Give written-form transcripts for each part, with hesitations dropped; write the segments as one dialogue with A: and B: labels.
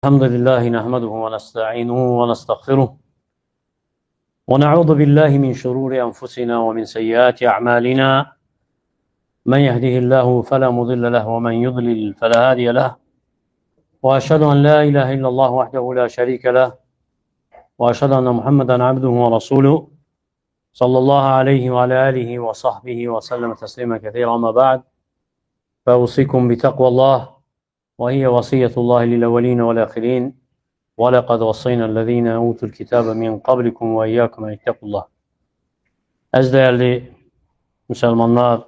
A: الحمد لله نحمده ونستعينه ونستغفره ونعوذ بالله من شرور أنفسنا ومن سيئات أعمالنا، من يهده الله فلا مضل له ومن يضلل فلا هادي له، وأشهد أن لا إله إلا الله وحده لا شريك له، وأشهد أن محمدا عبده ورسوله صلى الله عليه وعلى آله وصحبه وسلم تسليما كثيرا. أما بعد، فأوصيكم بتقوى الله، وهي وصية الله للأولين والآخرين، ولقد وصينا الذين أوتوا الكتاب من قبلكم وإياكم أن اتقوا الله. Əziz dəyərli müsəlmanlar,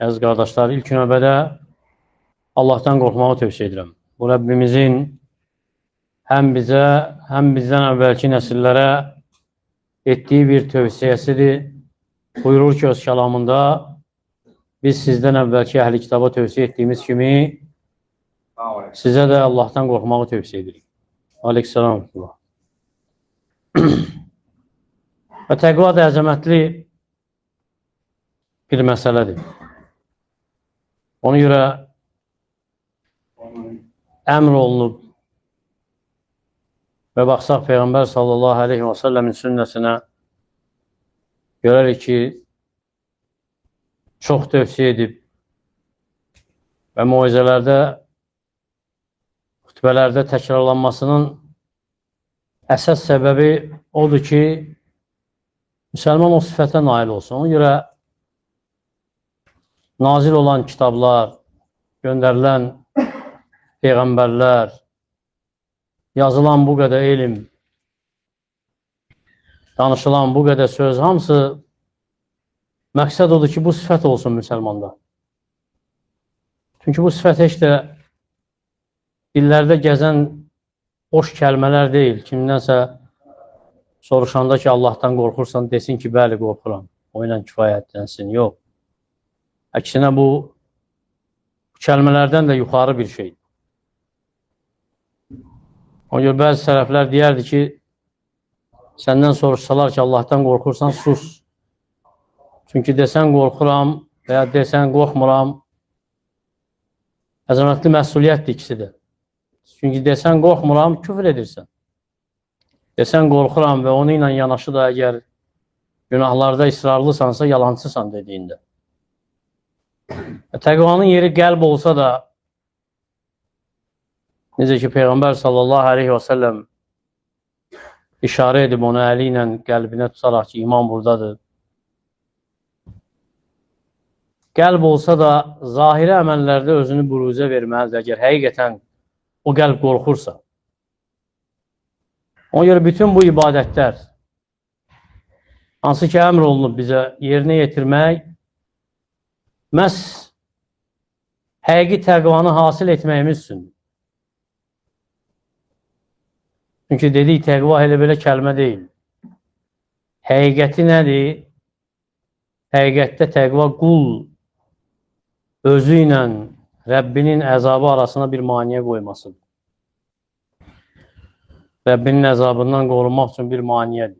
A: əziz qardaşlar, ilk növbədə Allahdan qorxmağı tövsiyə edirəm. Bu Rəbbimizin həm bizə, həm bizdən əvvəlki nəsillərə etdiyi bir tövsiyəsidir. Buyurur ki, öz kəlamında, biz sizdən əvvəlki əhli kitaba tövsiyə etdiyimiz kimi sizə də Allahdan qorxmağı tövsiyə edirik. Aleykümselam. Və təqva da əzəmətli bir məsələdir. Ona görə əmr olunub və baxsaq Peyğəmbər sallallahu aleyhi və səlləmin sünnəsinə görərik ki, çox tövsiyə edib və moizələrdə, xütbələrdə təkrarlanmasının əsas səbəbi odur ki, müsəlman o sifətə nail olsun. Ona görə nazil olan kitablar, göndərilən peyğəmbərlər, yazılan bu qədər elm, danışılan bu qədər söz, hamısı məqsəd odur ki, bu sifət olsun müsəlmanda. Çünki bu sifət heç də dillərdə gəzən boş kəlmələr deyil. Kimdənsə soruşanda ki, Allahdan qorxursan, desin ki, bəli, qorxuram. O ilə kifayətlənsin. Yox. Əksinə, bu kəlmələrdən də yuxarı bir şeydir. Ona görə bəzi sələflər deyərdi ki, səndən soruşsalar ki, Allahdan qorxursan, sus. Çünki desən qorxuram və ya desən qorxmuram, əzəmətli məsuliyyətdir ikisi də. Çünki desən qorxmuram, küfr edirsən. Desən qorxuram və onu ilə yanaşı da əgər günahlarda israrlısansa, yalancısan dediyində. Təqvanın yeri qəlb olsa da, necə ki Peyğəmbər sallallahu aleyhi və səlləm işarə edib onu əli ilə qəlbinə tutaraq ki, iman buradadır. Qəlb olsa da, zahiri əməllərdə özünü büruzə verməlidir, əgər həqiqətən o qəlb qorxursa. Ona görə bütün bu ibadətlər, hansı ki əmr olunub bizə yerinə yetirmək, məhz həqiqi təqvanı hasil etməyimiz üçündür. Çünki dedik, təqva elə belə kəlmə deyil. Həqiqəti nədir? Həqiqətdə təqva qul özü ilə Rəbbinin əzabı arasına bir maniyə qoymasıdır. Rəbbinin əzabından qorunmaq üçün bir maniyədir.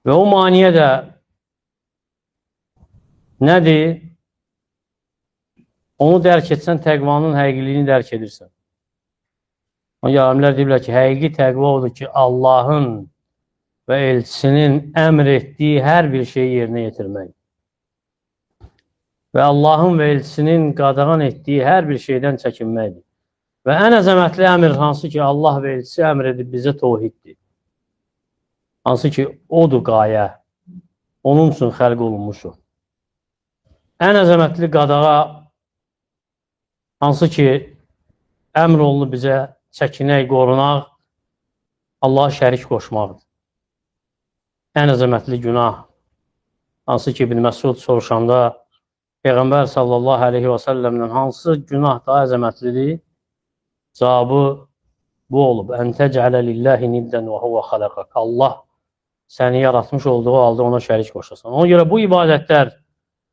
A: Və o maniyə də nədir? Onu dərk etsən, təqvanın həqiqiliyini dərk edirsən. Alimlər deyirlər ki, həqiqi təqva odur ki, Allahın və elçisinin əmr etdiyi hər bir şeyi yerinə yetirmək və Allahın və elçisinin qadağan etdiyi hər bir şeydən çəkinməkdir. Və ən əzəmətli əmr hansı ki, Allah və elçisi əmr edib bizə tohiddir. Hansı ki, odur qayə, onun üçün xəlq olunmuşuq. Ən əzəmətli qadağa hansı ki, əmr olunub bizə çəkinək, qorunaq, Allaha şərik qoşmaqdır. Ən əzəmətli günah, hansı ki, İbn Məsud soruşanda Peyğəmbər sallallahu aleyhi və səlləmdən hansı günah daha əzəmətlidir? Cavabı bu olub. Ən təcələ lillahi niddən və huvə xalaqak. Allah səni yaratmış olduğu halda ona şərik qoşasan. Ona görə bu ibadətlər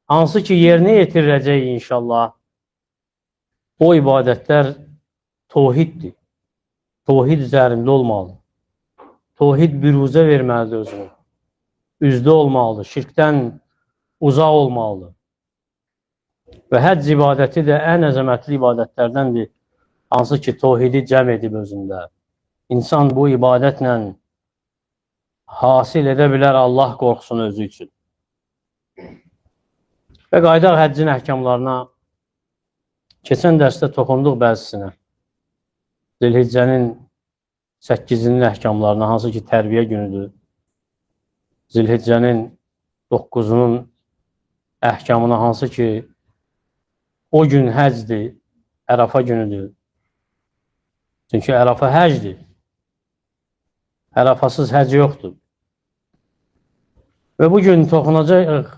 A: hansı ki yerinə yetiriləcək inşallah, o ibadətlər tohiddir. Tohid üzərində olmalıdır. Tohid büruzə verməlidir özünü. Üzdə olmalıdır. Şirkdən uzaq olmalıdır. Və həcc ibadəti də ən əzəmətli ibadətlərdəndir. Hansı ki, tohidi cəm edib özündə. İnsan bu ibadətlə hasil edə bilər Allah qorxusunu özü üçün. Və qayıdaq həccin əhkamlarına. Keçən dərsdə toxunduq bəzisinə. Zilhiccənin 8-inin əhkamlarına, hansı ki, tərbiyə günüdür. Zilhiccənin 9-unun əhkamına, hansı ki, o gün həcdir, Ərafa günüdür. Çünki Ərafa həcdir. Ərafasız həc yoxdur. Və bugün toxunacaq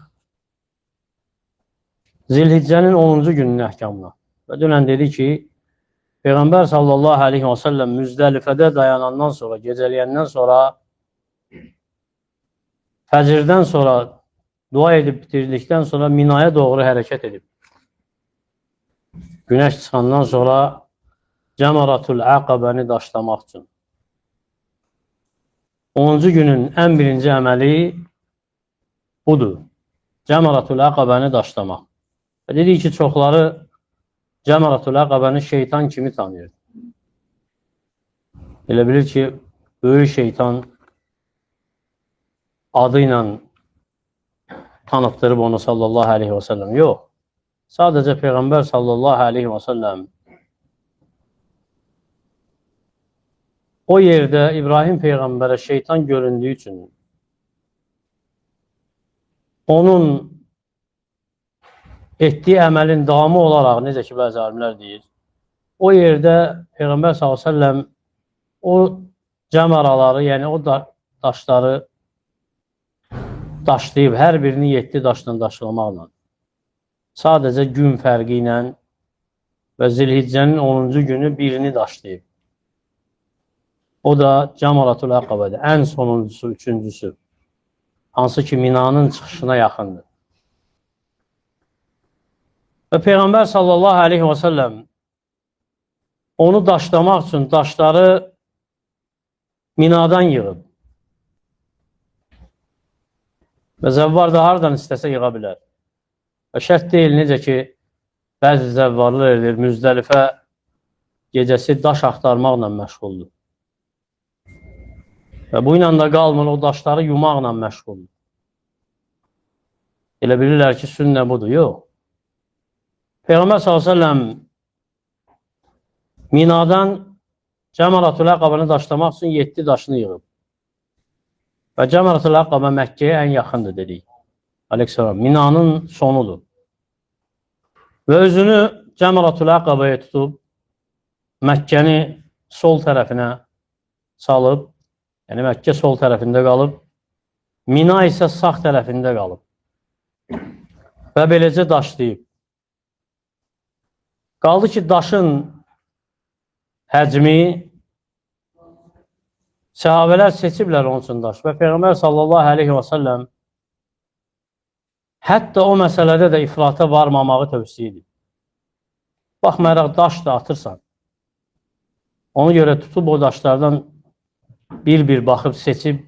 A: Zilhiccənin 10-cu gününün əhkamına. Və dünən dedi ki, Peyğəmbər sallallahu aleyhi və səlləm Müzdəlifədə dayanandan sonra, gecələyəndən sonra, fəcirdən sonra, dua edib bitirdikdən sonra Minaya doğru hərəkət edib. Günəş çıxandan sonra Cəmaratul Əqəbəni daşlamaq üçün. 10-cu günün ən birinci əməli budur. Cəmaratul Əqəbəni daşlamaq. Və dedik ki, çoxları Cəmaratul Əqəbəni şeytan kimi tanıyır. Elə bilir ki, böyük şeytan adı ilə tanıtdırıb onu sallallahu aleyhi və səlləm. Yox. Sadəcə Peyğəmbər sallallahu aleyhi və səlləm o yerdə İbrahim Peyğəmbərə şeytan göründüyü üçün onun etdiyi əməlin davamı olaraq, necə ki, bəzi alimlər deyir, o yerdə Peyğəmbər sallallahu əleyhi və səlləm o cəmaraları, yəni o daşları daşlayıb, hər birini 7 daşla daşlamaqla, sadəcə gün fərqi ilə və Zilhiccənin 10-cu günü birini daşlayıb. O da Cəmaratul Əqəbədir, ən sonuncusu, üçüncüsü, hansı ki, Minanın çıxışına yaxındır. Və Peyğəmbər sallallahu aleyhi və səlləm onu daşlamaq üçün daşları Minadan yığıb. Və zəvvar da hardan istəsə yığa bilər. Və şərt deyil, necə ki, bəzi zəvvarlar edir, Müzdəlifə gecəsi daş axtarmaqla məşğuldur. Və bu ilə də qalmır, o daşları yumaqla məşğuldur. Elə bilirlər ki, sünnə budur. Yox. Peyğəmbər sallallahu əleyhi və səlləm Minadan Cəmaratul Əqəbəni daşlamaq üçün 7 daşını yığıb. Və Cəmaratul Əqəbə Məkkəyə ən yaxındır dedik. Aleyhisselam. Minanın sonudur. Və özünü Cəmaratul Əqəbəyə tutub, Məkkəni sol tərəfinə salıb, yəni Məkkə sol tərəfində qalıb, Mina isə sağ tərəfində qalıb. Və beləcə daşlayıb. Qaldı ki, daşın həcmi, səhabələr seçiblər onun üçün daş. Və Peyğəmbər sallallahu aleyhi və səlləm hətta o məsələdə də ifrata varmamağı tövsiyə edib. Baxmayaraq, daş da atırsan. Ona görə tutub o daşlardan bir-bir baxıb seçib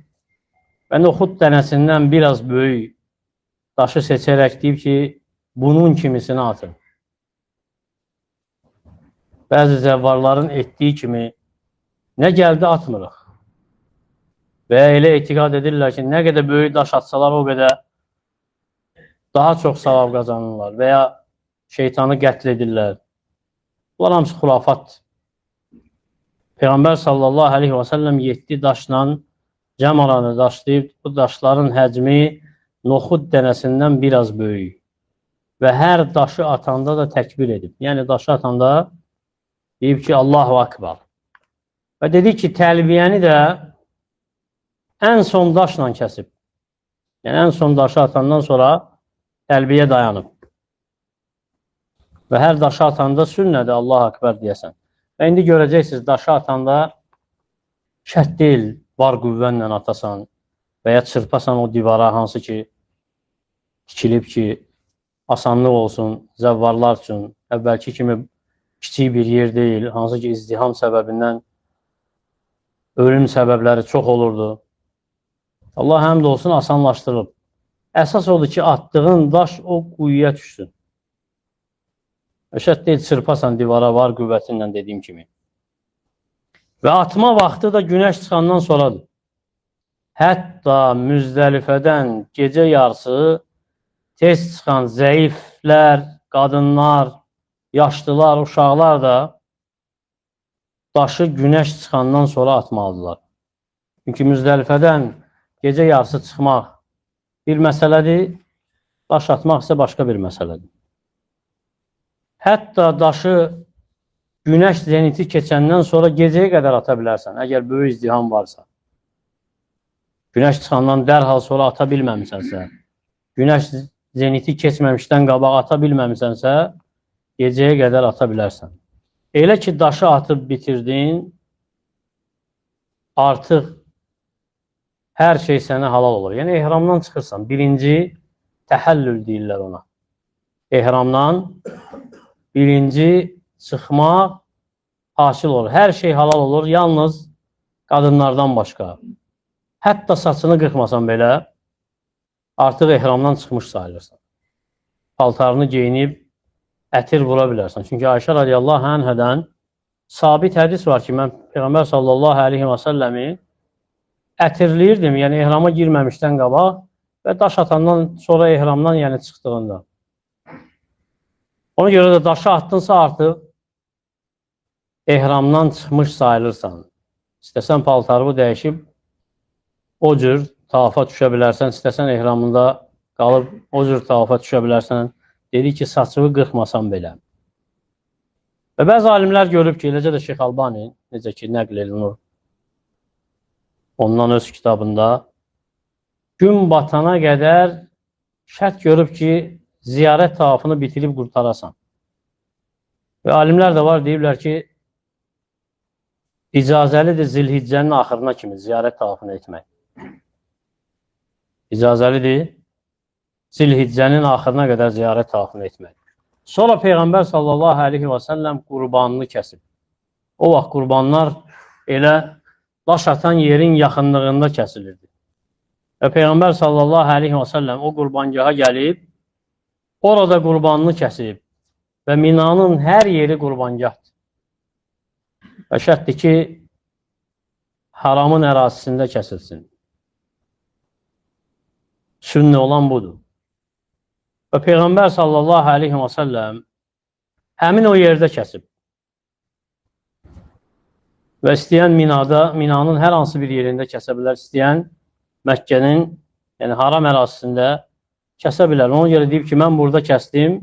A: və noxud dənəsindən biraz böyük daşı seçərək deyib ki, bunun kimisini atın. Bəzi zəvvarların etdiyi kimi nə gəldi atmırıq. Və elə etiqad edirlər ki, nə qədər böyük daş atsalar o qədər daha çox savab qazanırlar və ya şeytanı qətl edirlər. Bunlar hamısı xurafatdır. Peyğəmbər sallallahu aleyhi və səlləm 7 daşla cəmaranı daşlayıb, bu daşların həcmi noxud dənəsindən biraz böyük. Və hər daşı atanda da təkbir edib. Yəni daşı atanda deyib ki, Allahu Akbar. Və dedi ki, təlbiyəni də ən son daşla kəsib. Yəni ən son daşı atandan sonra təlbiyə dayanıb. Və hər daşı atanda sünnədir Allahu Akbar deyəsən. Və indi görəcəksiniz, daşı atanda şərt deyil, var qüvvənlə atasan və ya çırpasan o divara, hansı ki tikilib ki, asanlıq olsun zəvvarlar üçün. Əvvəlki kimi kiçik bir yer deyil, hansı ki izdiham səbəbindən ölüm səbəbləri çox olurdu. Allah həmd olsun, asanlaşdırıb. Əsas odur ki, atdığın daş o quyuya düşsün. Şərt deyil, çırpasan divara var qüvvətinlə dediyim kimi. Və atma vaxtı da günəş çıxandan sonradır. Hətta Müzdəlifədən gecə yarısı tez çıxan zəiflər, qadınlar, yaşlılar, uşaqlar da daşı günəş çıxandan sonra atmalıdırlar. Çünki Müzdəlifədən gecə yarısı çıxmaq bir məsələdir, daş atmaq isə başqa bir məsələdir. Hətta daşı günəş zeniti keçəndən sonra gecəyə qədər ata bilərsən, əgər böyük izdiham varsa. Günəş çıxandan dərhal sonra ata bilməmisənsə, günəş zeniti keçməmişdən qabaq ata bilməmisənsə, gecəyə qədər ata bilərsən. Elə ki, daşı atıb bitirdin, artıq hər şey sənə halal olur. Yəni, ehramdan çıxırsan. Birinci təhəllül deyirlər ona. Ehramdan birinci çıxmaq hasil olur. Hər şey halal olur, yalnız qadınlardan başqa. Hətta saçını qırxmasan belə, artıq ehramdan çıxmış sayılırsan. Paltarını geyinib ətir vura bilərsən. Çünki Ayşə radiyallahu anhədən sabit hədis var ki, mən Peyğəmbər sallallahu aleyhi və səlləmi ətirləyirdim, yəni ehrama girməmişdən qabaq və daş atandan sonra ehramdan, yəni çıxdığında. Ona görə də daşı atdınsa artıq ehramdan çıxmış sayılırsan. İstəsən paltarını dəyişib o cür tavafa düşə bilərsən, istəsən ehramında qalıb o cür tavafa düşə bilərsən. Dedi ki, saçını qırxmasan belə. Və bəzi alimlər görüb ki, eləcə də Şeyx Albani, necə ki, nəql olunur ondan öz kitabında, gün batana qədər şərt görüb ki, ziyarət tavafını bitirib qurtarasan. Və alimlər də var, deyiblər ki, icazəlidir Zilhiccənin axırına kimi ziyarət tavafını etmək. İcazəlidir Zilhiccənin axırına qədər ziyarət tavafını etmək. Sonra Peyğəmbər sallallahu aleyhi və səlləm qurbanını kəsib. O vaxt qurbanlar elə daş atan yerin yaxınlığında kəsilirdi. Və Peyğəmbər sallallahu aleyhi və səlləm o qurbangaha gəlib, orada qurbanını kəsib və Minanın hər yeri qurbangahdır. Və şərtdir ki, haramın ərazisində kəsilsin. Sünnə olan budur. Və Peyğəmbər sallallahu aleyhi və səlləm həmin o yerdə kəsib. Və istəyən Minada, Minanın hər hansı bir yerində kəsə bilər, istəyən Məkkənin, yəni haram ərazisində kəsə bilər. Ona görə deyib ki, mən burada kəsdim,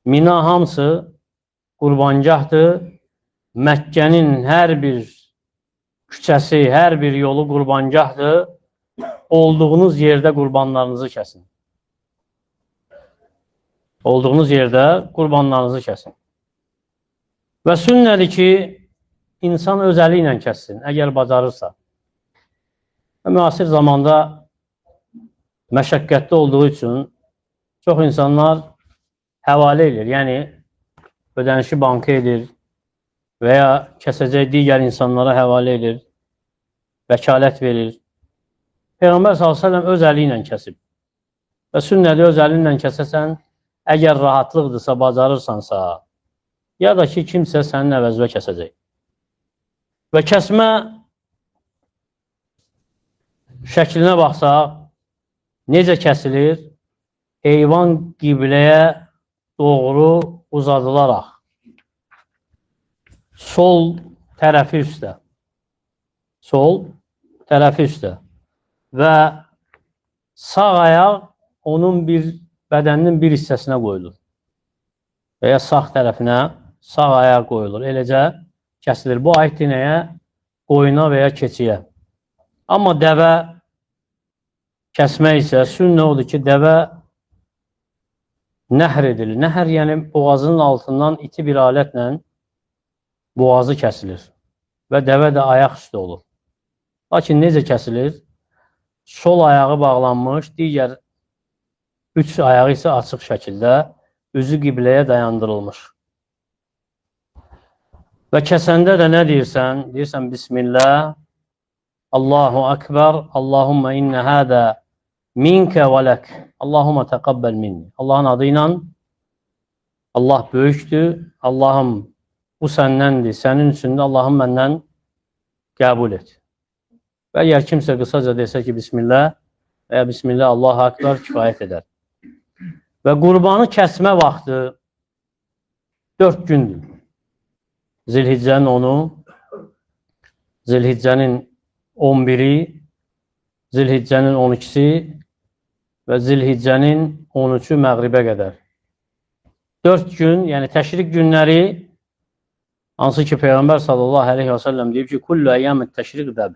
A: Mina hamısı qurbangahdır. Məkkənin hər bir küçəsi, hər bir yolu qurbangahdır. Olduğunuz yerdə qurbanlarınızı kəsin. Olduğunuz yerdə qurbanlarınızı kəsin. Və sünnədir ki, insan öz əli ilə kəssin, əgər bacarırsa. Və müasir zamanda məşəqqətli olduğu üçün çox insanlar həvalə edir. Yəni, ödənişi banka edir və ya kəsəcək digər insanlara həvalə edir, vəkalət verir. Peyğəmbər sallallahu əleyhi və səlləm öz əli ilə kəsib. Və sünnədə öz əli ilə kəsəsən, əgər rahatlıqdırsa, bacarırsansa, ya da ki, kimsə sənin əvəzvə kəsəcək. Və kəsmə şəklinə baxsaq, necə kəsilir? Heyvan qibləyə doğru uzadılaraq, sol tərəfi üstə, sol tərəfi üstə və sağ ayaq onun bir bədəninin bir hissəsinə qoyulur və ya sağ tərəfinə sağ ayaq qoyulur. Eləcə kəsilir. Bu aiddir nəyə? Qoyuna və ya keçiyə. Amma dəvə kəsmək isə sünnə odur ki, dəvə nəhr edilir. Nəhr, yəni boğazının altından iti bir alətlə boğazı kəsilir və dəvə də ayaq üstü olur. Lakin necə kəsilir? Sol ayağı bağlanmış, digər üç ayağı isə açıq şəkildə üzü qibləyə dayandırılmış. Və kəsəndə də nə deyirsən? Deyirsən, Bismillah, Allahu Akbar, Allahumma innə hədə minkə və lək, Allahumma təqəbbəl minni. Allahın adı ilə Allah böyükdür, Allahım bu səndəndir, sənin üçündür, Allahım məndən qəbul et. Və əgər kimsə qısaca desə ki, Bismillah və ya Bismillah, Allahu Akbar kifayət edər. Və qurbanı kəsmə vaxtı 4 gündür. Zilhiccənin 10-u, Zilhiccənin 11-i, Zilhiccənin 12-si və Zilhiccənin 13-ü məğribə qədər. 4 gün, yəni təşrik günləri, hansı ki Peyğəmbər sallallahu əleyhi və səlləm deyib ki, kullu əyyamət təşrik dəbh.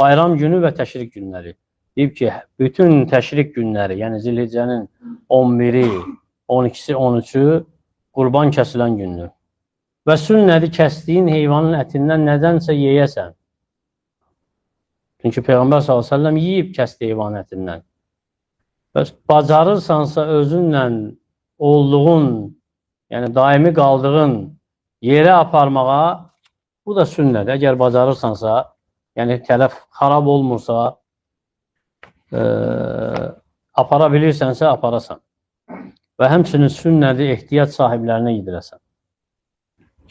A: Bayram günü və təşrik günləri. Deyib ki, bütün təşrik günləri, yəni Zilhiccənin 11-i, 12-si, 13-ü qurban kəsilən gündür. Və sünnədir kəsdiyin heyvanın ətindən nədənsə yeyəsən. Çünki Peyğəmbər sallallahu əleyhi və səlləm yeyib kəsdi heyvanın ətindən. Bəs bacarırsansa özünlə olduğun, yəni daimi qaldığın yerə aparmağa, bu da sünnədir. Əgər bacarırsansa, yəni tələf xarab olmursa, apara bilirsənsə, aparasan. Və həmçinin sünnədir ehtiyac sahiblərinə yedirəsən.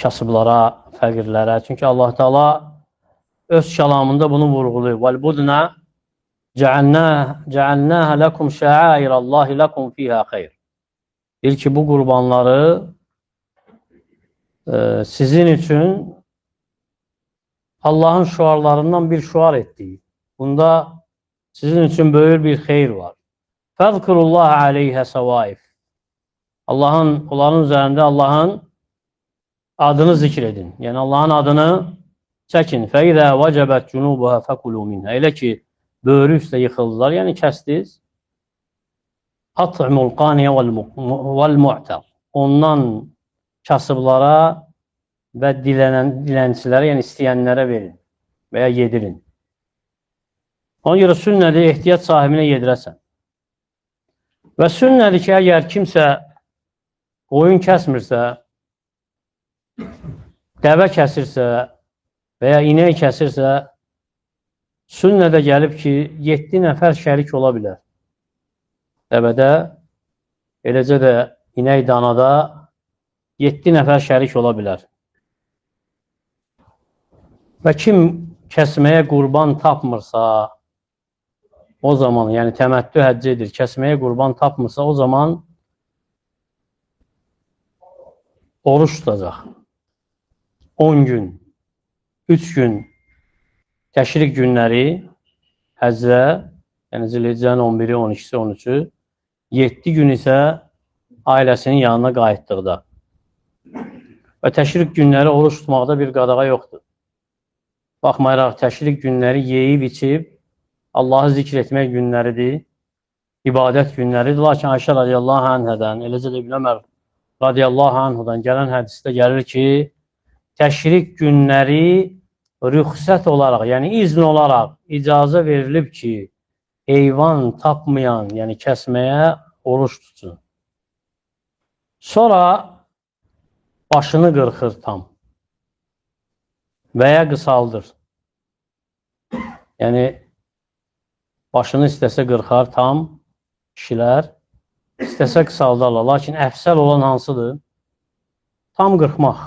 A: Kasıblara, fəqirlərə. Çünki Allah Teala öz kəlamında bunu vurğulayır. Vəl-budna cəalnâhə ləkum şəairəllahi ləkum fiyhə xeyr. Deyir ki, bu qurbanları sizin üçün Allahın şüarlarından bir şüar etdik. Bunda sizin üçün böyük bir xeyir var. Fəzkurullaha aleyhə səvaif. Allahın, onların üzərində Allahın adını zikr edin. Yəni Allahın adını çəkin. Fəizə vəcəbət cunubuhə fəkulu minhə. Elə ki, böyrü üstə yıxıldılar, yəni kəsdiniz. At'imul qaniyə vəl-mu'tər. Ondan kasıblara və dilənçilərə, yəni istəyənlərə verin və ya yedirin. Ona görə sünnədir, ehtiyac sahibinə yedirəsən. Və sünnədir ki, əgər kimsə qoyun kəsmirsə, dəvə kəsirsə və ya inək kəsirsə, sünnədə gəlib ki, 7 nəfər şərik ola bilər. Dəvədə, eləcə də inək danada 7 nəfər şərik ola bilər. Və kim kəsməyə qurban tapmırsa, o zaman, yəni təməttü həcc edir, kəsməyə qurban tapmırsa, o zaman oruç tutacaq. 10 gün, 3 gün təşrik günləri həccə, yəni Zilhiccənin 11-i, 12-si, 13-ü, 7 gün isə ailəsinin yanına qayıtdıqda. Və təşrik günləri oruç tutmaqda bir qadağa yoxdur. Baxmayaraq, təşrik günləri yeyib, içib, Allahı zikr etmək günləridir, ibadət günləridir. Lakin Ayşə radiyallahu anhədən, eləcə də İbn Ömər radiyallahu anhudan gələn hədisdə gəlir ki, təşrik günləri rüxsət olaraq, yəni izn olaraq icazə verilib ki, heyvan tapmayan, yəni kəsməyə oruç tutsun. Sonra başını qırxır tam və ya qısaldır. Yəni, başını istəsə qırxar tam kişilər, istəsə qısaldarlar. Lakin əfsəl olan hansıdır? Tam qırxmaq.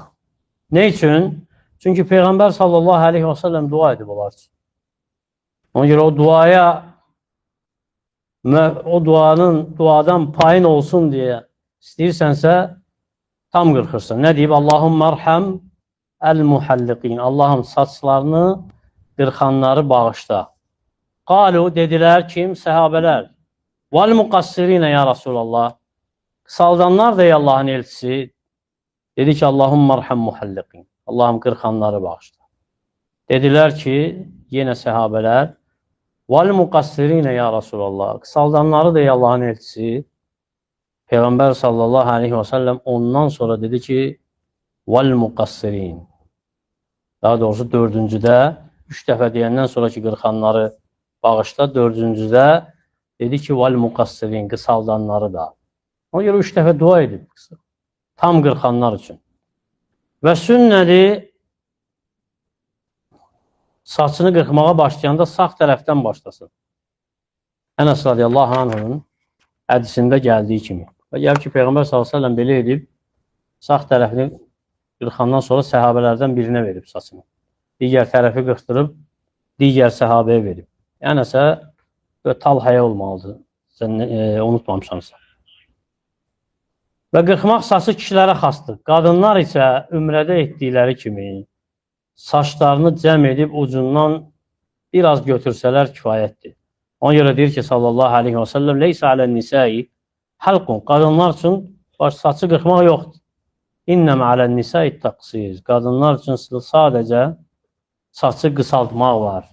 A: Ne üçün? Çünki Peyğəmbər sallallahu aleyhi və səlləm dua edib onlar üçün. Ona görə o duaya, o duadan payın olsun deyə istəyirsənsə, tam qırxırsan. Nə deyib? Allahümmə rəhəm əl-muhalliqin. Allahım saçlarını qırxanları bağışla. Qalu, dedilər kim? Səhabələr. Vəl-muqassirinə ya Rasulallah. Qısaldanlar da ey Allahın elçisi. Dedi ki, Allahümmə rəhəm muhalliqin. Allahım qırxanları bağışla. Dedilər ki, yenə səhabələr, Vəl-muqassirinə ya Rasulallah. Qısaldanları da ey Allahın elçisi. Peyğəmbər sallallahu aleyhi və səlləm ondan sonra dedi ki, Vəl-muqassirin. Daha doğrusu dördüncüdə, 3 dəfə deyəndən sonra ki, qırxanları bağışla, dördüncüdə dedi ki, Vəl-muqassirin, qısaldanları da. Ona görə 3 dəfə dua edib, tam qırxanlar üçün. Və sünnədir, saçını qırxmağa başlayanda sağ tərəfdən başlasın. Ənəs radiyallahu anh'ın hədisində gəldiyi kimi. Və gəlib ki, Peyğəmbər sallallahu əleyhi və səlləm belə edib, Sağ tərəfini qırxandan sonra səhabələrdən birinə verib saçını. Digər tərəfi qırxdırıb digər səhabəyə verib. Ənəsə Talhaya olmalıdır. Sən unutmamışsansa. Və qırxmaq saçı kişilərə xasdır. Qadınlar isə ümrədə etdikləri kimi saçlarını cəm edib ucundan biraz götürsələr kifayətdir. Ona görə deyir ki, sallallahu aleyhi və səlləm, leysə alə nisai halqun. Qadınlar üçün baş saçı qırxmaq yoxdur. İnnəmə alə nisai təqsir. Qadınlar üçün sadəcə saçı qısaltmaq var.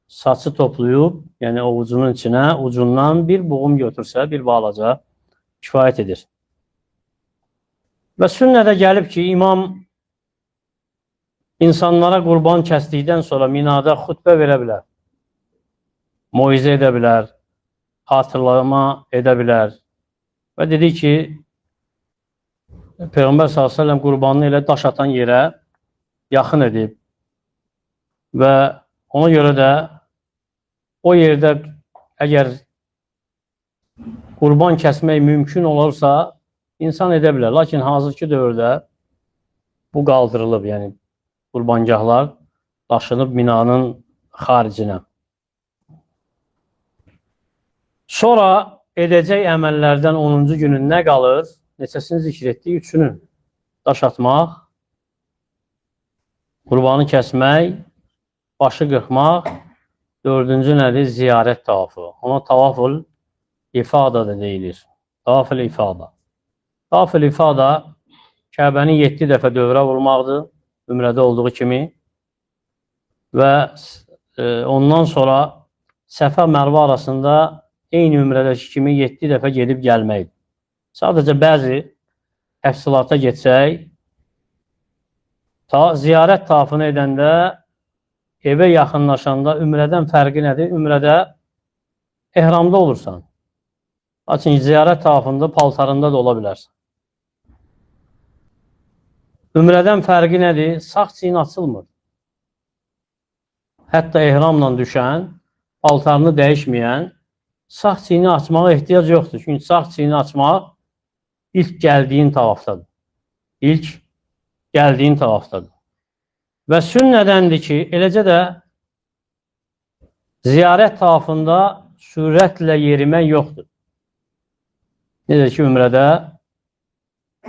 A: Saçı toplayıb, yəni ovucunun içinə, ucundan bir buğum götürsə, bir balaca kifayət edir. Və sünnədə gəlib ki, imam insanlara qurban kəsdikdən sonra minada xutbə verə bilər, moizə edə bilər, xatırlama edə bilər. Və dedi ki, Peyğəmbər sallallahu əleyhi və səlləm qurbanını elə daş atan yerə yaxın edib və ona görə də o yerdə əgər qurban kəsmək mümkün olursa, insan edə bilər. Lakin hazırki dövrdə bu qaldırılıb, yəni qurbangahlar daşınıb minanın xaricinə. Sonra edəcək əməllərdən 10-cu günün nə qalır? Neçəsini zikr etdik? Üçünü. Daş atmaq, qurbanı kəsmək, başı qırxmaq, dördüncü nədir? Ziyarət tavafı. Ona tavaful ifada da deyilir. Tavaful ifada. Tavaful ifada Kəbəni 7 dəfə dövrə vurmaqdır, ümrədə olduğu kimi və ondan sonra Səfə Mərvə arasında eyni ümrədəki kimi 7 dəfə gedib gəlməkdir. Sadəcə bəzi təfsilata geçsək, ziyarət tavafını edəndə, evə yaxınlaşanda ümrədən fərqi nədir? Ümrədə ehramda olursan. Lakin ziyarət tavafında paltarında da ola bilərsən. Ümrədən fərqi nədir? Sağ çiyin açılmır. Hətta ehramla düşən, paltarını dəyişməyən sağ çiyini açmağa ehtiyac yoxdur. Çünki sağ çiyini açmaq ilk gəldiyin tavafdadır. İlk gəldiyin tavafdadır. Və sünnədəndir ki, eləcə də ziyarət tavafında sürətlə yerimək yoxdur. Necə ki, ümrədə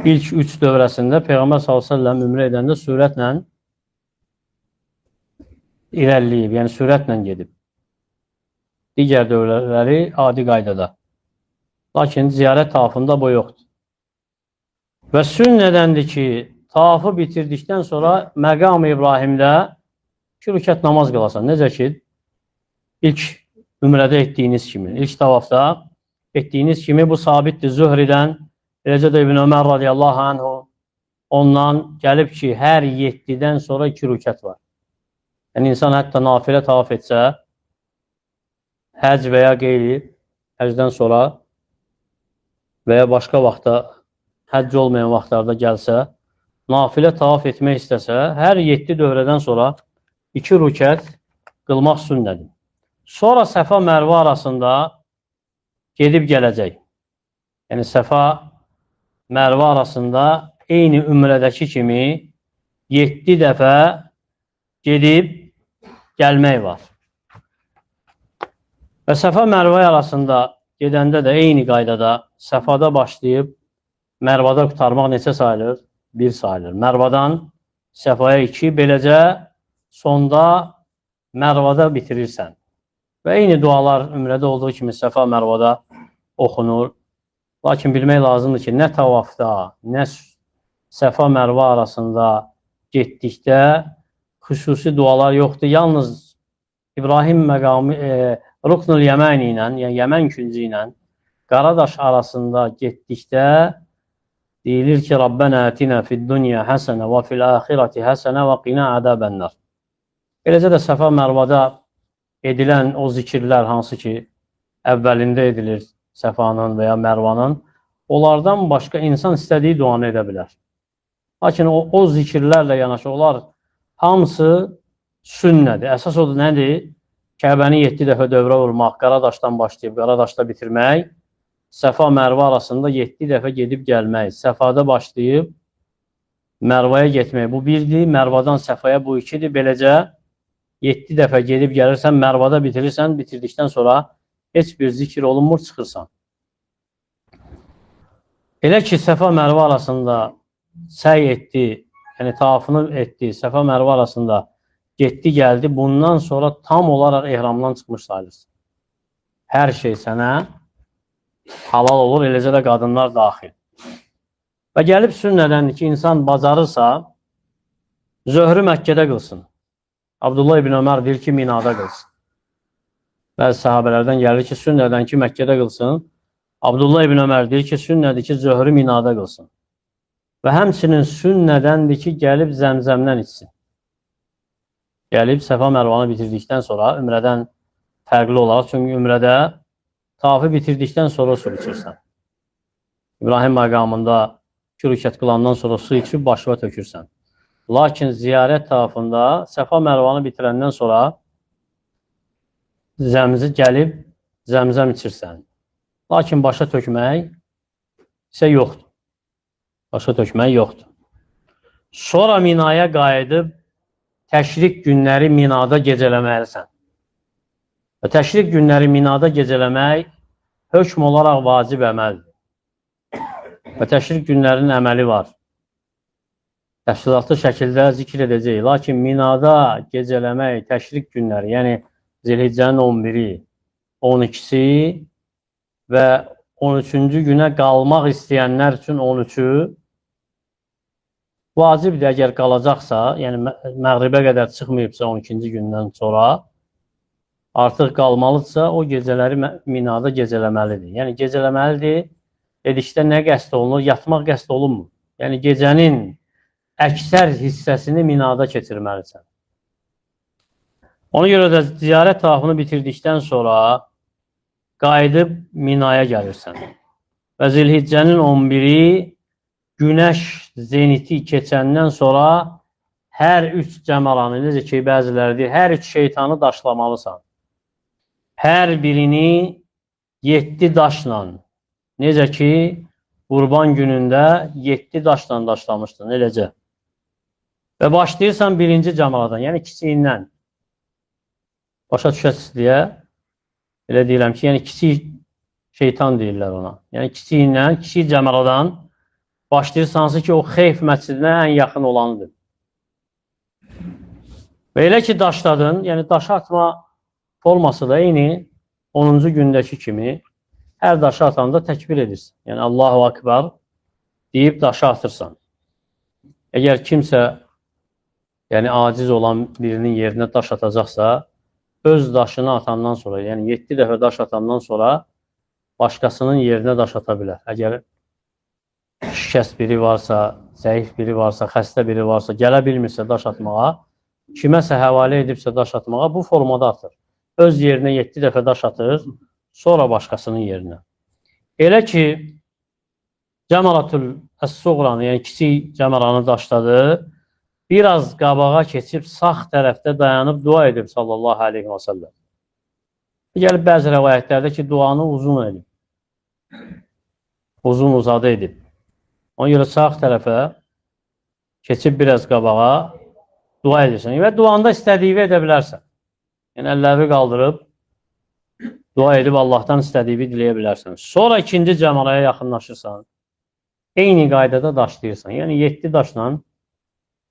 A: ilk 3 dövrəsində Peyğəmbər sallallahu əleyhi və səlləm ümrə edəndə sürətlə irəliləyib, yəni sürətlə gedib. Digər dövrələri adi qaydada. Lakin ziyarət tavafında bu yoxdur. Və sünnədəndir ki, tavafı bitirdikdən sonra məqam-ı İbrahimdə 2 rükət namaz qılasan. Necə ki, ilk ümrədə etdiyiniz kimi, ilk tavafda etdiyiniz kimi bu sabitdir Zühridən, eləcə də İbn Ömər radiyallahu anhu ondan gəlib ki, hər 7-dən sonra 2 rükət var. Yəni, insan hətta nafilə tavaf etsə, həcc və ya qeyri, həcdən sonra və ya başqa vaxtda, həcc olmayan vaxtlarda gəlsə, nafilə tavaf etmək istəsə, hər 7 dövrədən sonra 2 rükət qılmaq sünnədir. Sonra Səfa Mərvə arasında gedib gələcək. Yəni, Səfa Mərvə arasında eyni ümrədəki kimi 7 dəfə gedib gəlmək var. Və Səfa Mərvə arasında gedəndə də eyni qaydada Səfada başlayıb Mərvada qurtarmaq neçə sayılır? 1 sayılır. Mərvadan Səfaya 2, beləcə sonda Mərvada bitirirsən. Və eyni dualar ümrədə olduğu kimi Səfa Mərvada oxunur. Lakin bilmək lazımdır ki, nə tavafda, nə Səfa Mərvə arasında getdikdə xüsusi dualar yoxdur. Yalnız İbrahim məqamı, Ruknul Yəməni ilə, yəni Yəmən küncü ilə Qaradaş arasında getdikdə deyilir ki, Rabbənə ətinə fid-dunya həsənə və fil-axirəti həsənə və qina əzəbənnar. Eləcə də Səfa Mərvada edilən o zikirlər hansı ki, əvvəlində edilir Səfanın və ya Mərvanın, onlardan başqa insan istədiyi duanı edə bilər. Lakin o zikirlərlə yanaşı, onlar hamısı sünnədir. Əsas odur nədir? Kəbəni 7 dəfə dövrə vurmaq, Qaradaşdan başlayıb Qaradaşda bitirmək, Səfa Mərvə arasında 7 dəfə gedib gəlmək, Səfada başlayıb Mərvaya getmək bu birdir, Mərvadan Səfaya bu ikidir. Beləcə 7 dəfə gedib gəlirsən, Mərvada bitirirsən, bitirdikdən sonra heç bir zikir olunmur, çıxırsan. Elə ki, Səfa Mərva arasında səy etdi, yəni tavafını etdi, Səfa Mərva arasında getdi, gəldi, bundan sonra tam olaraq ehramdan çıxmış sayılırsın. Hər şey sənə halal olur, eləcə də qadınlar daxil. Və gəlib sünnədəndir ki, insan bacarırsa, zöhrü Məkkədə qılsın. Abdullah ibn Ömər deyir ki, Minada qılsın. Bəzi sahabələrdən gəlir ki, sünnədən ki, Məkkədə qılsın. Abdullah ibn Ömər deyir ki, sünnədir ki, zöhrü Minada qılsın. Və həmçinin sünnədəndir ki, gəlib zəmzəmdən içsin. Gəlib Səfa Mərvanı bitirdikdən sonra, ümrədən fərqli olaraq, çünki ümrədə tavafı bitirdikdən sonra su içirsən. İbrahim məqamında 2 rükət qılandan sonra su içib başına tökürsən. Lakin ziyarət tavafında Səfa Mərvanı bitirəndən sonra zəmzi gəlib zəmzəm içirsən. Lakin başa tökmək isə yoxdur. Başa tökmək yoxdur. Sonra Minaya qayıdıb təşrik günləri Minada gecələməlisən. Və təşrik günləri Minada gecələmək hökm olaraq vacib əməldir. Və təşrik günlərinin əməli var. Təfsilatlı şəkildə zikr edəcəyik. Lakin Minada gecələmək, təşrik günləri, yəni Zilhiccənin 11-i, 12-si və 13-cü günə qalmaq istəyənlər üçün 13-ü vacibdir. Əgər qalacaqsa, yəni məğribə qədər çıxmayıbsa 12-ci gündən sonra, artıq qalmalıdırsa, o gecələri Minada gecələməlidir. Yəni gecələməlidir dedikdə nə qəsd olunur? Yatmaq qəsd olunmur. Yəni gecənin əksər hissəsini Minada keçirməlisən. Ona görə də ziyarət tavafını bitirdikdən sonra qayıdıb Minaya gəlirsən. Və Zilhiccənin 11-i günəş zeniti keçəndən sonra hər üç cəmaranı, necə ki bəziləri deyir, hər üç şeytanı daşlamalısan. Hər birini 7 daşla, necə ki qurban günündə 7 daşla daşlamışdın, eləcə. Və başlayırsan birinci cəmaradan, yəni kiçiyindən. Başa düşəsiniz deyə elə deyirəm ki, yəni kiçik şeytan deyirlər ona. Yəni kiçiyindən, kiçik cəmaradan başlayırsan, hansı ki o Xeyf məscidinə ən yaxın olanıdır. Və elə ki daşladın, yəni daşı atma forması da eyni 10-cu gündəki kimi hər daşı atanda təkbir edirsən. Yəni Allahu Akbar deyib daşı atırsan. Əgər kimsə, yəni aciz olan birinin yerinə daş atacaqsa, öz daşını atandan sonra, yəni 7 dəfə daş atandan sonra başqasının yerinə daş ata bilər. Əgər şikəst biri varsa, zəif biri varsa, xəstə biri varsa, gələ bilmirsə daş atmağa, kiməsə həvalə edibsə daş atmağa, bu formada atır. Öz yerinə 7 dəfə daş atır, sonra başqasının yerinə. Elə ki, Cəmaratül Əs-Suğranı, yəni kiçik cəmaranı daşladı, biraz qabağa keçib sağ tərəfdə dayanıb dua edib sallallahu aleyhi və səlləm. Gəlib bəzi rəvayətlərdə ki, duanı uzun edib. Uzun uzadı edib. Ona görə sağ tərəfə keçib biraz qabağa dua edirsən. Və duanda istədiyini edə bilərsən. Yəni əlləri qaldırıb dua edib Allahdan istədiyini diləyə bilərsən. Sonra ikinci cəmaraya yaxınlaşırsan. Eyni qaydada daşlayırsan. Yəni 7 daşla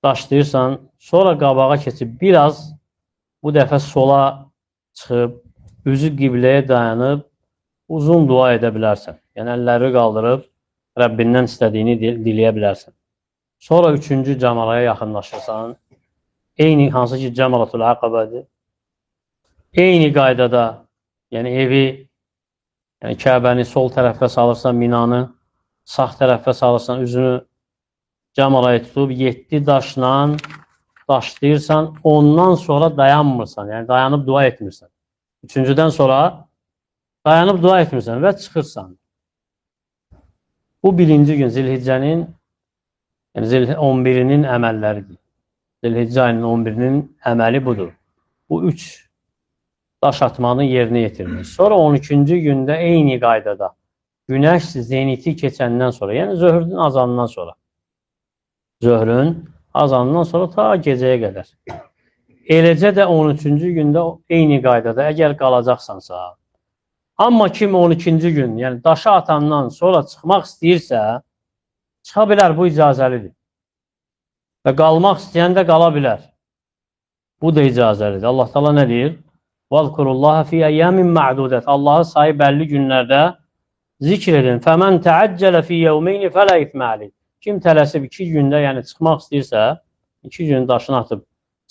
A: daşlayırsan, sonra qabağa keçib biraz bu dəfə sola çıxıb, üzü qibləyə dayanıb uzun dua edə bilərsən. Yəni əlləri qaldırıb Rəbbindən istədiyini diləyə bilərsən. Sonra üçüncü cəmaraya yaxınlaşırsan. Eyni hansı ki Cəmaratul Əqəbədir. Eyni qaydada, yəni evi, yəni Kəbəni sol tərəfə salırsan, Minanı sağ tərəfə salırsan, üzünü cəmaraya tutub 7 daşla daşlayırsan, ondan sonra dayanmırsan, yəni dayanıb dua etmirsən. Üçüncüdən sonra dayanıb dua etmirsən və çıxırsan. Bu birinci gün Zilhiccənin, yəni 11-inin əməlləridir. Zilhiccə ayının 11-inin əməli budur. Bu üç daş atmanı yerinə yetirmək. Sonra 12-ci gündə eyni qaydada günəş zeniti keçəndən sonra, yəni zöhrün azanından sonra Zöhrün azanından sonra ta gecəyə qədər. Eləcə də 13-cü gündə eyni qaydada, əgər qalacaqsansa. Amma kim 12-ci gün, yəni daşı atandan sonra çıxmaq istəyirsə, çıxa bilər, bu icazəlidir. Və qalmaq istəyən də qala bilər. Bu da icazəlidir. Allah Teala nə deyir? وَاذْكُرُوا فِي أَيَّامٍ مَعْدُودَةٍ. Allahı sayı bəlli günlərdə zikr edin. فَمَنْ تَعَجَّلَ فِي يَوْمَيْنِ فَلَا إِثْمَ عَلَيْهِ. Kim tələsib 2 gündə, yəni çıxmaq istəyirsə, 2 gün daşını atıb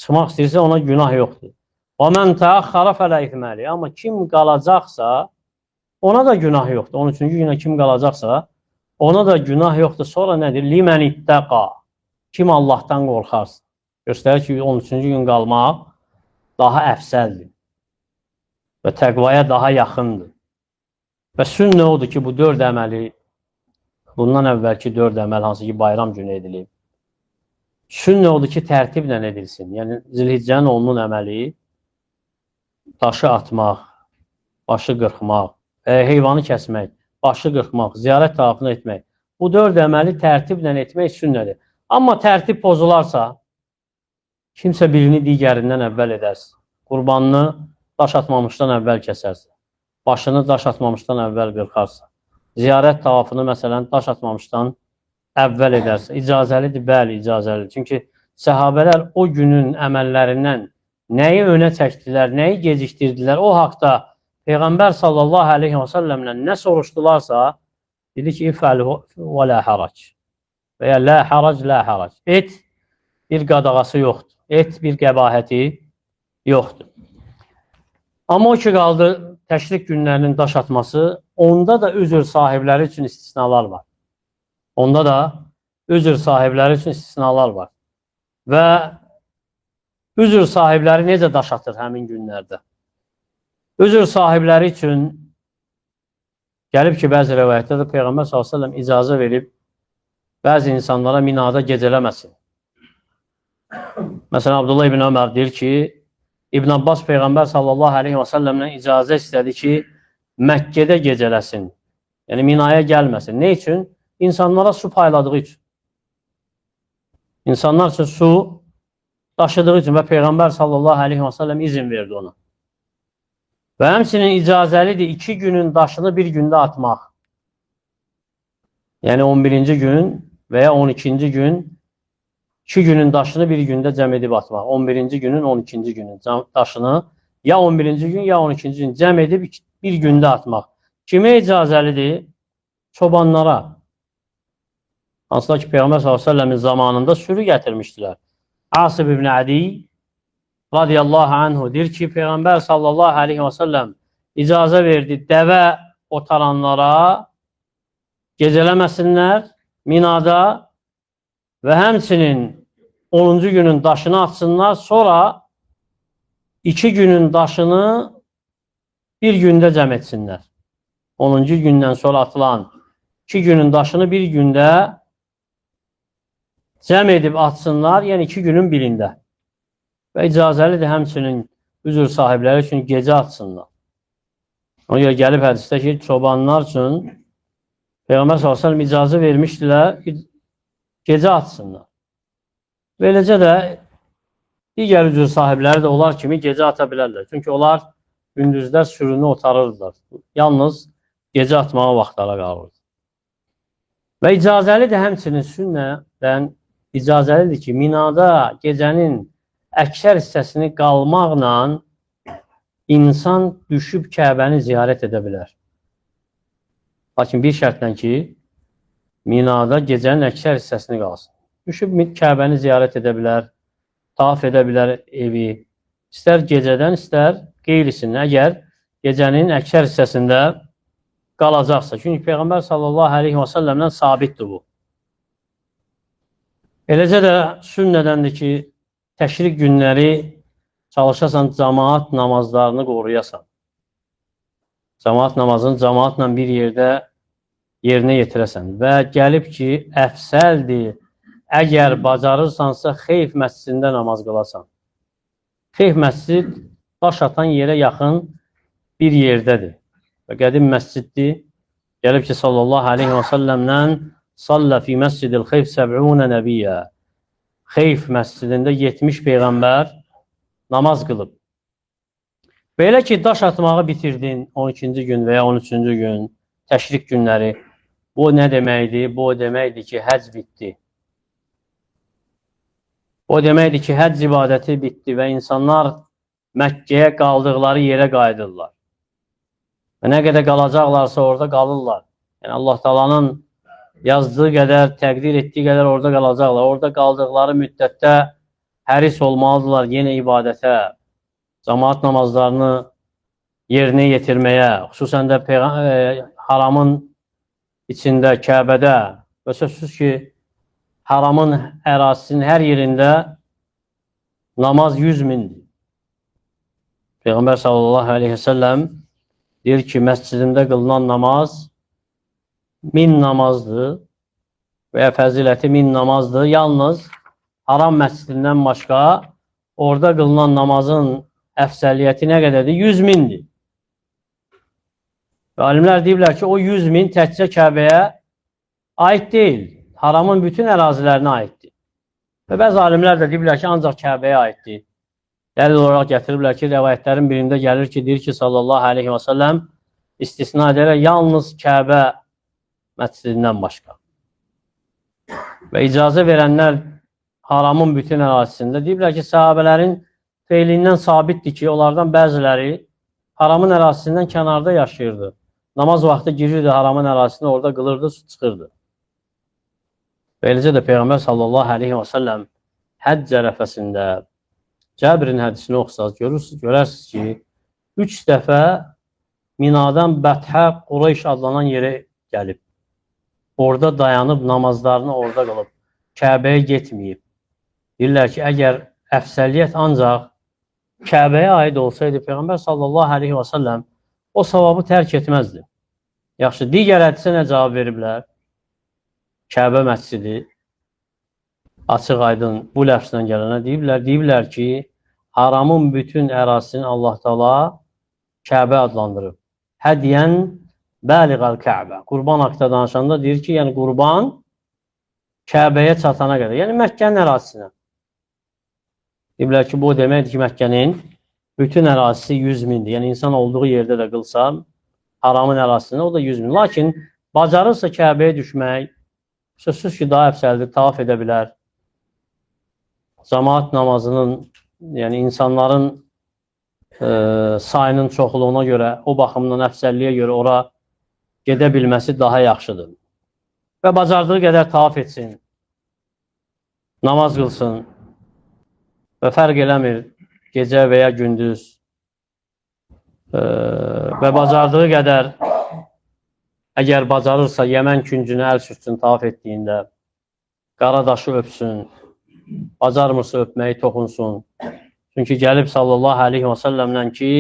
A: çıxmaq istəyirsə, ona günah yoxdur. وَمَنْ تَأَخَّرَ فَلَا إِثْمَ عَلَيْهِ. Amma kim qalacaqsa, ona da günah yoxdur. 13-cü günə kim qalacaqsa, ona da günah yoxdur. Sonra nədir? لِمَنِ اتَّقَى. Kim Allahdan qorxarsa. Göstərir ki, 13-cü gün qalmaq daha əfsəldir və təqvaya daha yaxındır. Və sünnə odur ki, bu 4 əməli, bundan əvvəlki 4 əməl, hansı ki, bayram günü edilib, sünnə odur ki, tərtiblə edilsin. Yəni, Zilhiccənin 10-un əməli daşı atmaq, başı qırxmaq, heyvanı kəsmək, başı qırxmaq, ziyarət tavafını etmək. Bu 4 əməli tərtiblə etmək sünnədir. Amma tərtib pozularsa, kimsə birini digərindən əvvəl edərsə, qurbanını daş atmamışdan əvvəl kəsərsə, başını daş atmamışdan əvvəl qırxarsa, ziyarət tavafını məsələn daş atmamışdan əvvəl edərsə, icazəlidir? Bəli, icazəlidir. Çünki səhabələr o günün əməllərindən nəyi önə çəkdilər, nəyi gecikdirdilər, o haqda Peyğəmbər sallallahu aleyhi və səlləmlə nə soruşdularsa, dedi ki, ifəl və la harac və ya la harac, la harac. Et bir qadağası yoxdur, et bir qəbahəti yoxdur. Amma o ki qaldı təşrik günlərinin daş atması, onda da üzr sahibləri üçün istisnalar var. Onda da üzr sahibləri üçün istisnalar var. Və üzr sahibləri necə daş atır həmin günlərdə? Üzr sahibləri üçün gəlib ki, bəzi rəvayətdə də Peyğəmbər sallallahu əleyhi və səlləm icazə verib bəzi insanlara Minada gecələməsin. Məsələn, Abdullah ibn Ömər deyir ki, İbn Abbas Peyğəmbər sallallahu aleyhi və səlləmdən icazə istədi ki, Məkkədə gecələsin. Yəni, Minaya gəlməsin. Ne üçün? İnsanlara su payladığı üçün. İnsanlar üçün su daşıdığı üçün və Peyğəmbər sallallahu aleyhi və səlləm izin verdi ona. Və həmçinin icazəlidir 2 günün daşını bir gündə atmaq. Yəni, 11-ci gün və ya 12-ci gün 2 günün daşını bir gündə cəm edib atmaq. 11-ci günün, 12-ci günün daşını ya 11-ci gün, ya 12-ci gün cəm edib bir gündə atmaq. Kimə icazəlidir? Çobanlara. Hansılar ki, Peyğəmbər sallallahu əleyhi və səlləmin zamanında sürü gətirmişdilər. Asib ibn Adi radiyallahu anhu deyir ki, Peyğəmbər sallallahu əleyhi və səlləm icazə verdi dəvə otaranlara gecələməsinlər Minada və həmçinin 10-cu günün daşını atsınlar, sonra 2 günün daşını bir gündə cəm etsinlər. 10-cu gündən sonra atılan 2 günün daşını bir gündə cəm edib atsınlar, yəni 2 günün birində. Və icazəlidir həmçinin üzr sahibləri üçün gecə atsınlar. Ona görə gəlib hədisdə ki, çobanlar üçün Peyğəmbər sallallahu əleyhi və səlləm icazə vermişdilər, gecə atsınlar. Və eləcə də digər üzr sahibləri də onlar kimi gecə ata bilərlər. Çünki onlar gündüzlər sürünü otarırdılar. Yalnız gecə atmağa vaxtlara qalırdı. Və icazəlidir həmçinin sünnədən icazəlidir ki, Minada gecənin əksər hissəsini qalmaqla insan düşüb Kəbəni ziyarət edə bilər. Lakin bir şərtlə ki, Minada gecənin əksər hissəsini qalsın. Düşüb Kəbəni ziyarət edə bilər, tavaf edə bilər evi. İstər gecədən, istər qeyrisindən. Əgər gecənin əksər hissəsində qalacaqsa. Çünki Peyğəmbər sallallahu əleyhi və səlləmdən sabitdir bu. Eləcə də sünnədəndir ki, təşrik günləri çalışasan camaat namazlarını qoruyasan. Camaat namazını camaatla bir yerdə yerinə yetirəsən. Və gəlib ki, əfsəldir, əgər bacarırsansa Xeyf məscidində namaz qılasan. Xeyf məscid daş atan yerə yaxın bir yerdədir. Və qədim məsciddir. Gəlib ki, sallallahu aleyhi və səlləmdən sallə fi məscidil Xeyf səb'unə nəbiyyə. Xeyf məscidində 70 peyğəmbər namaz qılıb. Belə ki, daş atmağı bitirdin 12-ci gün və ya 13-cü gün, təşrik günləri. Bu nə deməkdir? Bu o deməkdir ki, həcc bitdi. O deməkdir ki, həcc ibadəti bitdi və insanlar Məkkəyə qaldıqları yerə qayıdırlar. Və nə qədər qalacaqlarsa orada qalırlar. Yəni Allah Taala'nın yazdığı qədər, təqdir etdiyi qədər orada qalacaqlar. Orada qaldıqları müddətdə həris olmalıdırlar yenə ibadətə, cəmaat namazlarını yerinə yetirməyə, xüsusən də haramın içində, Kəbədə və sözsüz ki, haramın ərazisinin hər yerində namaz 100 mindir. Peyğəmbər sallallahu aleyhi ve sellem deyir ki, məscidimdə qılınan namaz 1000 namazdır və ya fəziləti 1000 namazdır. Yalnız haram məscidindən başqa orada qılınan namazın əfsəliyyəti nə qədərdir? 100 mindir. Və alimlər deyiblər ki, o 100 min təkcə Kəbəyə aid deyil, haramın bütün ərazilərinə aiddir. Və bəzi alimlər də deyiblər ki, ancaq Kəbəyə aiddir. Dəlil olaraq gətiriblər ki, rəvayətlərin birində gəlir ki, deyir ki, sallallahu aleyhi və səlləm istisna edərək yalnız Kəbə məscidindən başqa. Və icazə verənlər haramın bütün ərazisində deyiblər ki, səhabələrin feilindən sabitdir ki, onlardan bəziləri haramın ərazisindən kənarda yaşayırdı. Namaz vaxtı girirdi haramın ərazisinə, orada qılırdı, çıxırdı. Və eləcə də Peyğəmbər sallallahu aleyhi və səlləm həcc ərəfəsində Cəbirin hədisini oxusaz, görərsiniz ki, 3 dəfə Minadan Bəthə Qureyş adlanan yerə gəlib. Orada dayanıb, namazlarını orada qılıb, Kəbəyə getməyib. Deyirlər ki, əgər əfsəliyyət ancaq Kəbəyə aid olsaydı, Peyğəmbər sallallahu aleyhi və səlləm o savabı tərk etməzdi. Yaxşı, digər hədisə nə cavab veriblər? Kəbə məscidi açıq aydın bu ləfslə gələnə deyiblər, deyiblər ki, haramın bütün ərazisini Allah Taala Kəbə adlandırıb. Hədiyən bəliğəl Kəbə. Qurban haqqında danışanda deyir ki, yəni qurban Kəbəyə çatana qədər, yəni Məkkənin ərazisinə. Deyiblər ki, bu o deməkdir ki, Məkkənin bütün ərazisi 100 mindir. Yəni insan olduğu yerdə də qılsa, haramın ərazisində o da 100 min. Lakin bacarırsa Kəbəyə düşmək, sözsüz ki, daha əfsəldir, tavaf edə bilər. Cəmaat namazının, yəni insanların sayının çoxluğuna görə, o baxımdan əfsəlliyə görə ora gedə bilməsi daha yaxşıdır. Və bacardığı qədər tavaf etsin, namaz qılsın və fərq eləmir gecə və ya gündüz və bacardığı qədər, əgər bacarırsa Yəmən küncünə əl sürtsün tavaf etdiyində, qara daşı öpsün, bacarmırsa öpməyi toxunsun. Çünki gəlib sallallahu aleyhi və səlləmlə ki,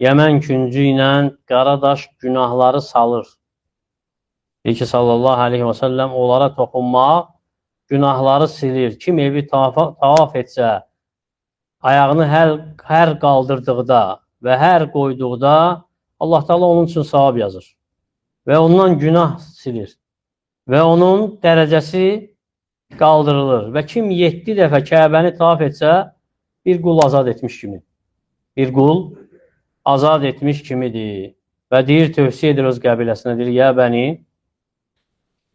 A: Yəmən küncü ilə qara daş günahları salır. Deyir ki, sallallahu aleyhi və səlləm onlara toxunmaq günahları silir. Kim evi tavaf etsə, ayağını hər qaldırdıqda və hər qoyduqda Allah Teala onun üçün savab yazır. Və ondan günah silir. Və onun dərəcəsi qaldırılır. Və kim 7 dəfə Kəbəni tavaf etsə, bir qul azad etmiş kimi. Bir qul azad etmiş kimidir. Və deyir, tövsiyə edir öz qəbiləsinə, deyir, ya bəni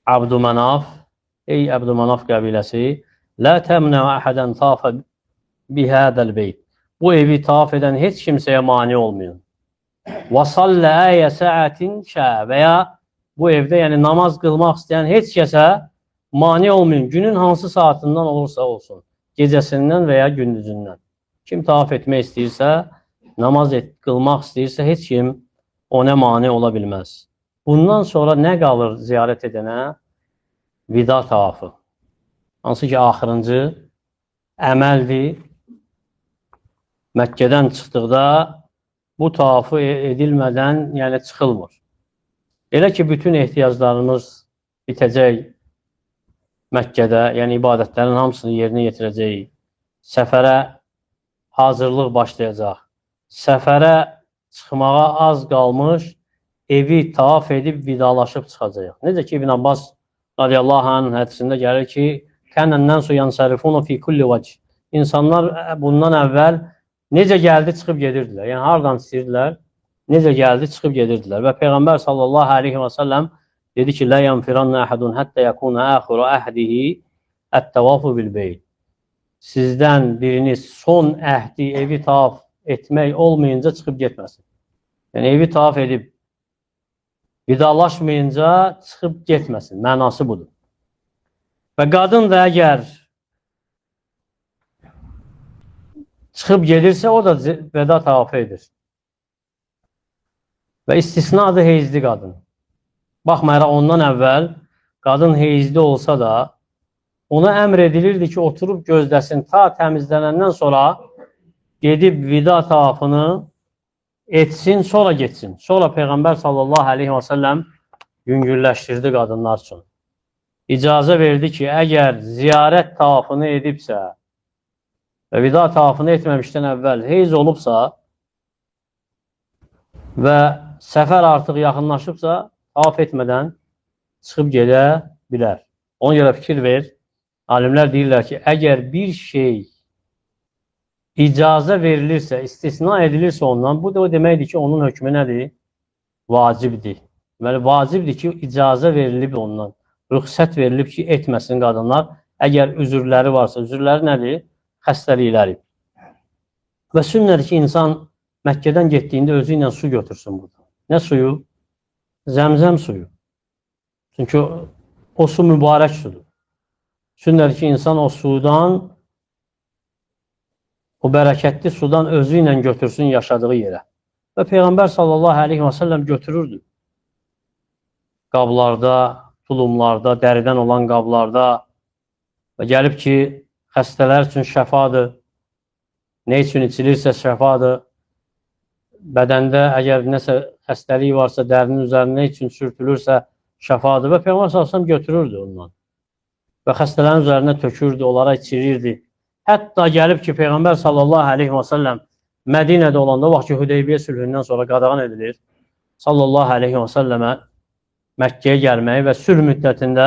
A: Abdümanaf, ey Abdümanaf qəbiləsi, la təmnə əhədən tafə bihədəl beyt. Bu evi tavaf edən heç kimsəyə mane olmayın. Və sallə əyə səətin şə və ya bu evdə, yəni namaz qılmaq istəyən heç kəsə mane olmayın. Günün hansı saatından olursa olsun, gecəsindən və ya gündüzündən. Kim tavaf etmək istəyirsə, namaz qılmaq istəyirsə, heç kim ona mane ola bilməz. Bundan sonra nə qalır ziyarət edənə? Vida tavafı. Hansı ki, axırıncı əməldir. Məkkədən çıxdıqda bu tavafı edilmədən, yəni çıxılmır. Elə ki, bütün ehtiyaclarımız bitəcək Məkkədə, yəni ibadətlərin hamısını yerinə yetirəcəyik. Səfərə hazırlıq başlayacaq. Səfərə çıxmağa az qalmış, evi tavaf edib vidalaşıb çıxacaq. Necə ki, İbn Abbas radiyallahu anh hədisində gəlir ki, Kənən nəsu yansarifuna fi kulli vəch. İnsanlar bundan əvvəl necə gəldi çıxıb gedirdilər. Yəni hardan istəyirdilər? Necə gəldi çıxıb gedirdilər. Və Peyğəmbər sallallahu əleyhi və səlləm dedi ki: "La yanfiranna ahadun hatta yakuna axiru ahdihi et-tavafu bil beyt." Sizdən biriniz son əhdi evi tavaf etmək olmayınca çıxıb getməsin. Yəni evi tavaf edib vidalaşmayınca çıxıb getməsin. Mənası budur. Və qadın da əgər çıxıb gedirsə, o da vəda tavafı edir. Və istisnadır heyzli qadın. Baxmayaraq ondan əvvəl qadın heyzli olsa da ona əmr edilirdi ki, oturub gözləsin ta təmizlənəndən sonra gedib vida tavafını etsin, sonra getsin. Sonra Peyğəmbər sallallahu əleyhi və səlləm yüngülləşdirdi qadınlar üçün. İcazə verdi ki, əgər ziyarət tavafını edibsə və vida tavafını etməmişdən əvvəl heyz olubsa və səfər artıq yaxınlaşıbsa, tavaf etmədən çıxıb gedə bilər. Ona görə fikir ver. Alimlər deyirlər ki, əgər bir şey icazə verilirsə, istisna edilirsə ondan, bu da o deməkdir ki, onun hökmü nədir? Vacibdir. Deməli, vacibdir ki, icazə verilib ondan, rüxsət verilib ki, etməsin qadınlar. Əgər üzürləri varsa, üzürləri nədir? Xəstəlikləri. Və sünnədir ki, insan Məkkədən getdiyində özü ilə su götürsün burada. Nə suyu? Zəmzəm suyu. Çünki o su mübarək sudur. Sünnədir ki, insan o sudan, o bərəkətli sudan özü ilə götürsün yaşadığı yerə. Və Peyğəmbər sallallahu əleyhi və səlləm götürürdü. Qablarda, tulumlarda, dəridən olan qablarda və gəlib ki, xəstələr üçün şəfadır. Nə üçün içilirsə şəfadır. Bədəndə əgər nəsə xəstəlik varsa, dərinin üzərinə nə üçün sürtülürsə şəfadır. Və Peyğəmbər sallallahu əleyhi və səlləm götürürdü ondan. Və xəstələrin üzərinə tökürdü, onlara içirirdi. Hətta gəlib ki, Peyğəmbər sallallahu əleyhi və səlləm Mədinədə olanda, o vaxt ki, Hüdeybiyyə sülhündən sonra qadağan edilir, sallallahu əleyhi və səlləmə Məkkəyə gəlməyi və sülh müddətində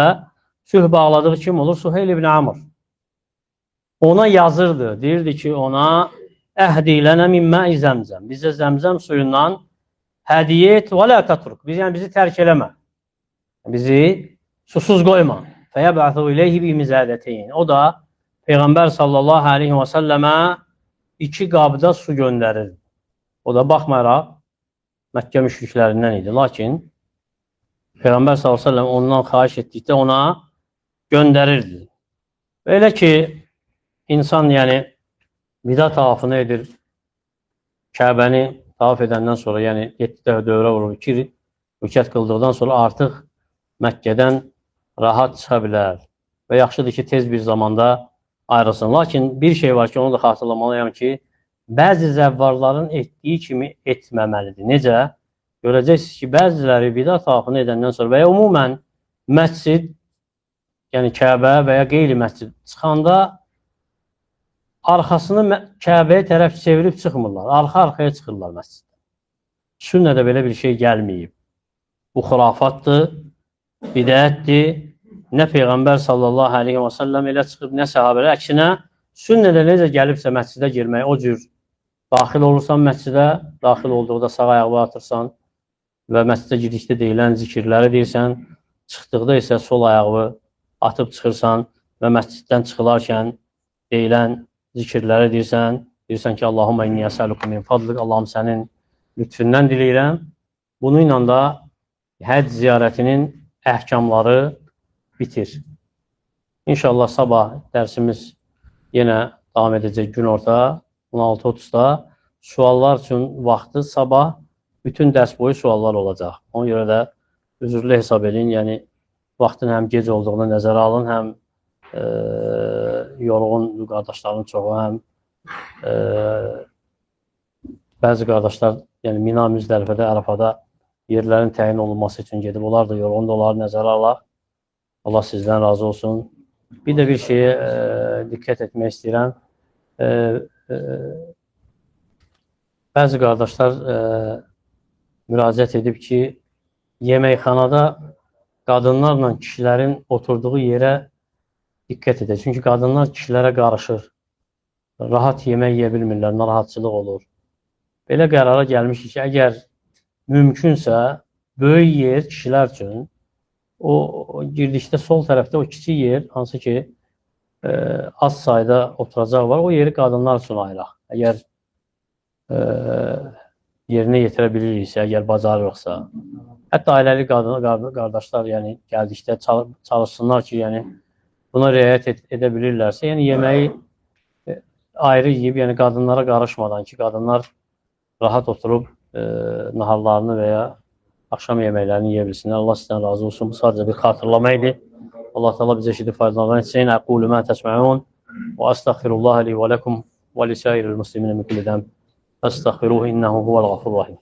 A: sülh bağladığı kim olur? Suheyl ibn Amr. Ona yazırdı, deyirdi ki, ona əhdi lənə min mə'i zəmzəm. Bizə zəmzəm suyundan hədiyyə et və lə tətruk. Yəni, bizi tərk eləmə. Bizi susuz qoyma. Fəyəbəthu ileyhi bi mizədəteyn. O da Peyğəmbər sallallahu əleyhi və səlləmə 2 qabda su göndərir. O da baxmayaraq Məkkə müşriklərindən idi. Lakin Peyğəmbər sallallahu əleyhi və səlləm ondan xahiş etdikdə ona göndərirdi. Elə ki, insan yəni vida tavafını edir, Kəbəni tavaf edəndən sonra, yəni 7 dəfə dövrə vurur, 2 rükət qıldıqdan sonra artıq Məkkədən rahat çıxa bilər. Və yaxşıdır ki, tez bir zamanda ayrılsın. Lakin bir şey var ki, onu da xatırlamalıyam ki, bəzi zəvvarların etdiyi kimi etməməlidir. Necə? Görəcəksiniz ki, bəziləri vida tavafını edəndən sonra və ya ümumən məscid, yəni Kəbə və ya qeyri-məscid çıxanda arxasını Kəbəyə tərəf çevirib çıxmırlar. Arxa-arxaya çıxırlar məsciddən. Sünnədə belə bir şey gəlməyib. Bu xurafatdır, bidətdir. Nə Peyğəmbər sallallahu əleyhi və səlləm elə çıxıb, nə səhabələr. Əksinə, sünnədə necə gəlibsə məscidə girmək, o cür daxil olursan məscidə, daxil olduqda sağ ayağını atırsan və məscidə girdikdə deyilən zikirləri deyirsən, çıxdıqda isə sol ayağını atıb çıxırsan və məsciddən çıxılarkən deyilən zikirləri deyirsən, deyirsən ki, Allahumma inni əsəlukum min fadlik, Allahım sənin lütfündən diləyirəm. Bununla da həcc ziyarətinin əhkamları bitir. İnşallah sabah dərsimiz yenə davam edəcək günorta 16:30-da. Suallar üçün vaxtı sabah bütün dərs boyu suallar olacaq. Ona görə də üzrlü hesab edin. Yəni vaxtın həm gec olduğunu nəzərə alın, həm yorğun qardaşların çoxu, həm bəzi qardaşlar, yəni Mina, Müzdəlifədə, Ərəfada yerlərin təyin olunması üçün gedib. Onlar da yorğundur, onları nəzərə alaq. Allah sizdən razı olsun. Bir də bir şeyə diqqət etmək istəyirəm. Bəzi qardaşlar müraciət edib ki, yeməkxanada qadınlarla kişilərin oturduğu yerə Diqqət edək. Çünki qadınlar kişilərə qarışır. Rahat yemək yeyə bilmirlər, narahatçılıq olur. Belə qərara gəlmişik ki, əgər mümkünsə, böyük yer kişilər üçün, o girdikdə sol tərəfdə o kiçik yer, hansı ki, az sayda oturacaq var, o yeri qadınlar üçün ayıraq. Əgər yerinə yetirə biliriksə, əgər bacarırıqsa, hətta ailəli qadın, qardaşlar, yəni gəldikdə çalışsınlar ki, yəni buna riayət edə bilirlərsə, yəni yeməyi ayrı yeyib, yəni qadınlara qarışmadan ki, qadınlar rahat oturub naharlarını və ya axşam yeməklərini yeyə bilsinlər. Allah sizdən razı olsun. Bu sadəcə bir xatırlama idi. Allah Teala bizə eşidib faydalan etsin. Əqulu mə təsməun və əstəğfirullah li və ləkum və lisairil muslimin min kulli dənb. Əstəğfiruhu innehu huvel ğafurur rahim.